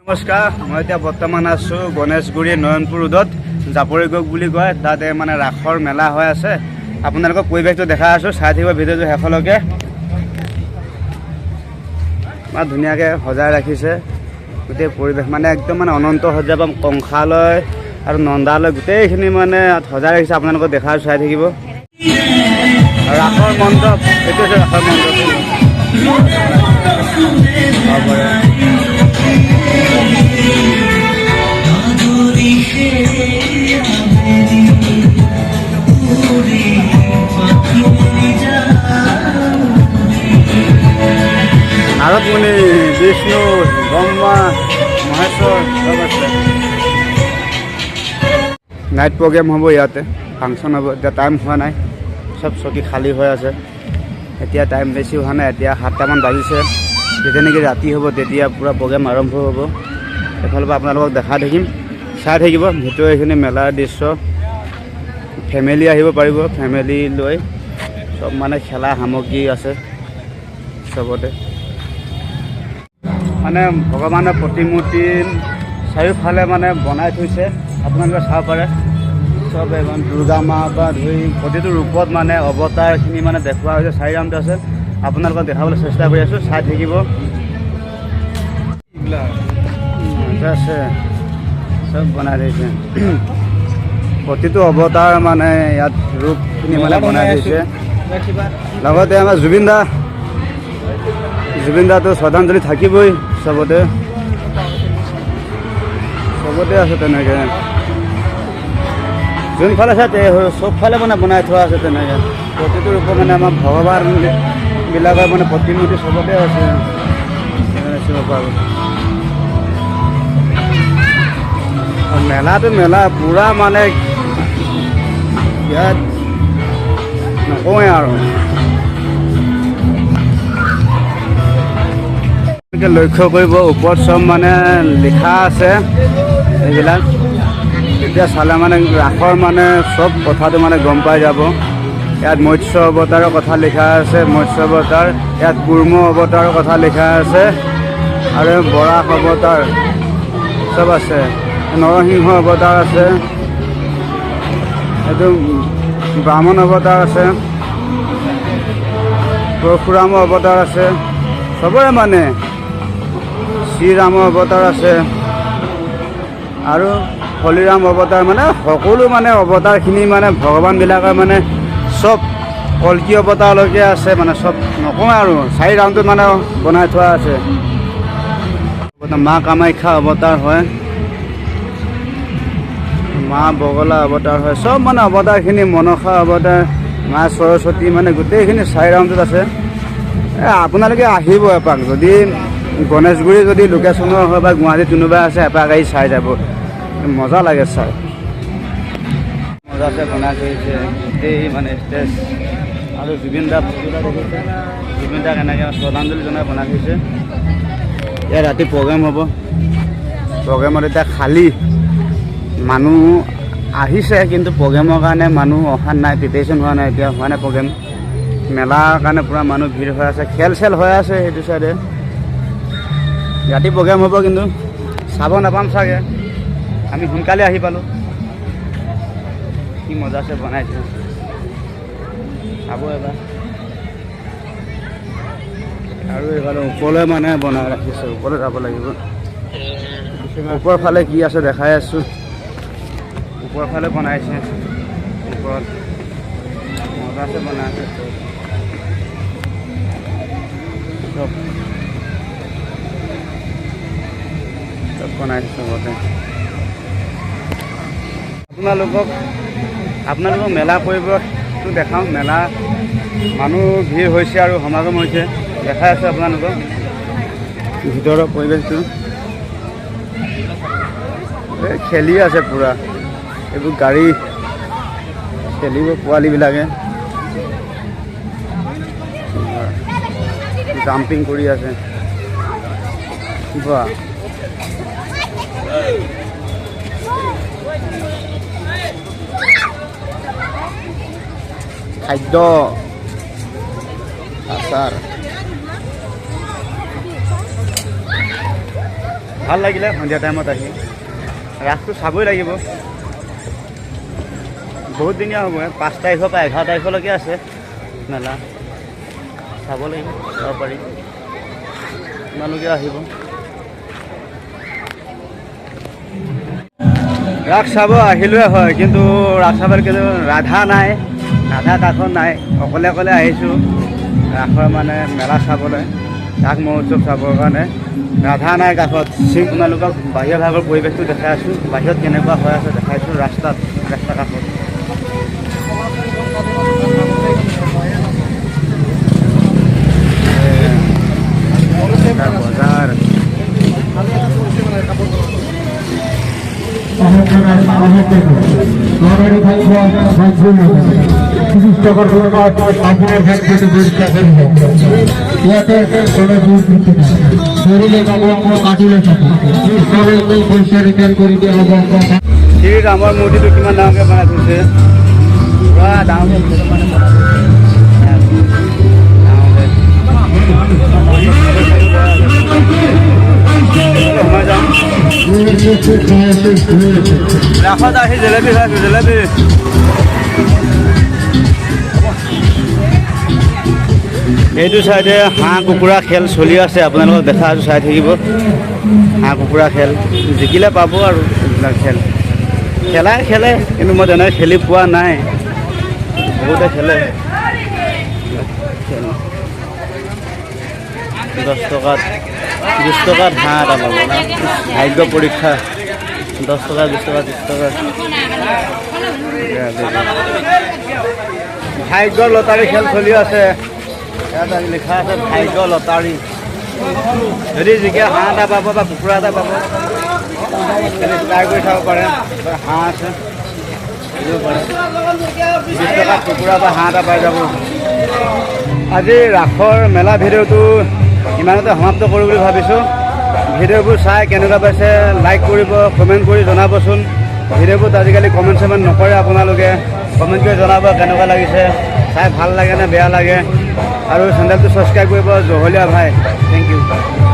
নমস্কাৰ, মই এতিয়া বৰ্তমান আছোঁ গণেশগুৰি নয়নপুৰ ৰোডত, জাপৰিগোগ বুলি কয়। তাতে মানে ৰাসৰ মেলা হৈ আছে। আপোনালোকক পৰিৱেশটো দেখাই আছোঁ, চাই থাকিব ভিডিঅ'টো শেষলৈকে। ইমান ধুনীয়াকৈ সজাই ৰাখিছে গোটেই পৰিৱেশ, মানে একদম মানে অনন্ত সজ্জা বা কংসালয় আৰু নন্দালয় গোটেইখিনি মানে ইয়াত সজাই ৰাখিছে। আপোনালোকক দেখাই, চাই থাকিব। ৰাসৰ মণ্ডপ, এইটো হৈছে ৰাসৰ মণ্ডপ। চাব পাৰে। নাৰদ মুনি, বিষ্ণু, ব্ৰহ্মা, মহেশ্বৰ চব আছে। নাইট প্ৰগ্ৰেম হ'ব ইয়াতে, ফাংচন হ'ব। এতিয়া টাইম হোৱা নাই, চব চকী খালী হৈ আছে। এতিয়া টাইম বেছি হোৱা নাই, এতিয়া 7টামান বাজিছে। যেতিয়া নেকি ৰাতি হ'ব, তেতিয়া পূৰা প্ৰগ্ৰেম আৰম্ভ হ'ব। এইফালৰ পৰা আপোনালোকক দেখাই থাকিম, চাই থাকিব। ভিতৰৰ এইখিনি মেলাৰ দৃশ্য। ফেমিলি আহিব পাৰিব, ফেমিলি লৈ চব মানে খেলা সামগ্ৰী আছে চবতে। মানে ভগৱানৰ প্ৰতিমূৰ্তি চাৰিওফালে মানে বনাই থৈছে, আপোনালোকে চাব পাৰে। চব এখন দুৰ্গা মা পৰা ধৰি প্ৰতিটো ৰূপত মানে অৱতাৰখিনি মানে দেখুওৱা হৈছে। চাৰি ৰাউণ্ড আছে, আপোনালোকক দেখাবলৈ চেষ্টা কৰি আছোঁ, চাই থাকিব। আছে, চব বনাই থৈছে। প্ৰতিটো অৱতাৰ মানে ইয়াত ৰূপখিনি মানে বনাই থৈছে। লগতে আমাৰ জুবিন দা, জুবিন দাটো শ্ৰদ্ধাঞ্জলি থাকিবই চবতে, চবতে আছে তেনেকে। যোনফালে আছে চবফালে মানে বনাই থোৱা আছে তেনেকে। প্ৰতিটো ৰূপৰ মানে আমাৰ ভগৱান বিলাকৰ মানে প্ৰতিমূৰ্তি চবতে আছে, তেনেকে চাব পাৰোঁ। আৰু মেলাটো মেলা পূৰা মানে ইয়াত নকওঁৱে আৰু। আপোনালোকে লক্ষ্য কৰিব, ওপৰত চব মানে লিখা আছে এইবিলাক। তেতিয়া চালে মানে ৰাসৰ মানে চব কথাটো মানে গম পাই যাব। ইয়াত মৎস্য অৱতাৰৰ কথা লিখা আছে, মৎস্য অৱতাৰ। ইয়াত কুৰ্ম অৱতাৰৰ কথা লিখা আছে আৰু বৰাহ অৱতাৰ চব আছে। নৰসিংহ অৱতাৰ আছে, এইটো ব্ৰাহ্মণ অৱতাৰ আছে, পৰশুৰাম অৱতাৰ আছে, চবৰে মানে শ্ৰীৰামৰ অৱতাৰ আছে আৰু হলিৰাম অৱতাৰ, মানে সকলো মানে অৱতাৰখিনি মানে ভগৱানবিলাকৰ মানে চব কল্কি অৱতাৰলৈকে আছে, মানে চব নকওঁ আৰু। চাৰি ৰাউণ্ডটোত মানে বনাই থোৱা আছে। মা কামাখ্যা অৱতাৰ হয়, মা বগলা অৱতাৰ হয়, চব মানে অৱতাৰখিনি, মনসা অৱতাৰ, মা সৰস্বতী, মানে গোটেইখিনি চাৰি ৰাউণ্ডটোত আছে। আপোনালোকে আহিব এপাক, যদি গণেশগুৰি যদি লোকেশ্যনৰ হয় বা গুৱাহাটীত কোনোবা আছে, এপাক আহি চাই যাব, মজা লাগে চাই। মজাছে বনাই থৈছে গোটেই মানে ষ্টেজ। আৰু জুবিন দা ফটো দেখিছে, জুবিন দাক এনেকৈ শ্ৰদ্ধাঞ্জলি জনাই বনাই থৈছে। ইয়াত ৰাতি প্ৰগ্ৰেম হ'ব। প্ৰগ্ৰেমত এতিয়া খালী, মানুহ আহিছে কিন্তু প্ৰগ্ৰেমৰ কাৰণে মানুহ অহা নাই, প্ৰিপেৰেশ্যন হোৱা নাই, এতিয়া হোৱা নাই প্ৰগ্ৰেম। মেলাৰ কাৰণে পূৰা মানুহ ভিৰ হৈ আছে, খেল চেল হৈ আছে সেইটো চাইডে। ৰাতি প্ৰগ্ৰেম হ'ব কিন্তু চাব নাপাম চাগে, আমি সোনকালে আহি পালোঁ। কি মজাছে বনাইছে, চাব এবাৰ। আৰু এইফালে ওপৰলৈ মানে বনাই ৰাখিছে, ওপৰলৈ যাব লাগিব। ওপৰৰ ফালে কি আছে দেখাই আছোঁ। ওপৰৰ ফালে বনাইছে, ওপৰত মজাছে বনাইছে চব, চব বনাইছে চবতে। আপোনালোকক মেলা পৰিৱেশটো দেখাওঁ। মেলা মানুহ ভিৰ হৈছে আৰু সমাগম হৈছে, দেখাই আছোঁ আপোনালোকক ভিতৰৰ পৰিৱেশটো। এই খেলি আছে পূৰা, এইবোৰ গাড়ী খেলিব পোৱালিবিলাকে, জাম্পিং কৰি আছে। বাহ, খাদ্য আচাৰ। ভাল লাগিলে সন্ধিয়া টাইমত আহি। ৰাসটো চাবই লাগিব। বহুত দিনীয়া হ'ব, 5 তাৰিখৰ পৰা 11 তাৰিখলৈকে আছে মেলা। চাব লাগিব, যাব পাৰি। তোমালোকে আহিব ৰাস চাব আহিলোৱে হয়, কিন্তু ৰাস চাবলৈ কিন্তু ৰাধা নাই, ৰাধা কাষত নাই। অকলে অকলে আহিছোঁ ৰাসৰ মানে মেলা চাবলৈ, ৰাস মহোৎসৱ চাবৰ কাৰণে ৰাধা নাই কাষত। আপোনালোকক বাহিৰৰ ভাগৰ পৰিৱেশটো দেখাই আছোঁ, বাহিৰত কেনেকুৱা হৈ আছে দেখাইছোঁ, ৰাস্তাত, ৰাস্তা কাষত। বজাৰ। শ্ৰীৰামৰ মূৰ্তিটো কিমান ডাঙৰকৈ বনাই থৈছে, পুৰা ডাঙৰকৈ মানে বনাই থৈছে। সোমাই যাম। ৰাসত আহি জেলেপি খাইছোঁ, জেলেপি। এইটো চাইডে হাঁহ কুকুৰা খেল চলি আছে, আপোনালোকক দেখা আছোঁ, চাই থাকিব। হাঁহ কুকুৰা খেল জিকিলে পাব আৰু এইবিলাক খেল খেলাই খেলে, কিন্তু মই তেনেকৈ খেলি পোৱা নাই। বহুতে খেলে। 10 টকাত, 20 টকাত হাঁহ এটা পাব না। ভাগ্য পৰীক্ষা, 10 টকা, 20 টকা, 30 টকা। ভাগ্য লটাৰী খেল চলি আছে। ইয়াত লিখা আছে ভাগ্য লটাৰী। যদি জিকে হাঁহ এটা পাব বা কুকুৰা এটা পাব। ট্ৰাই কৰি চাব পাৰে। হাঁহ আছে, পাৰে। 20 টকাত কুকুৰা বা হাঁহ এটা পাই যাব। আজি ৰাসৰ মেলা ভিডিঅ'টো ইমানতে সমাপ্ত কৰোঁ বুলি ভাবিছোঁ। ভিডিঅ'বোৰ চাই কেনেকুৱা পাইছে লাইক কৰিব, কমেণ্ট কৰি জনাবচোন। ভিডিঅ'বোৰত আজিকালি কমেণ্ট চমেণ্ট নকৰে আপোনালোকে, কমেণ্ট কৰি জনাব কেনেকুৱা লাগিছে, চাই ভাল লাগে নে বেয়া লাগে। আৰু চেনেলটো ছাবস্ক্ৰাইব কৰিব, জহলীয়া ভাই। Thank you.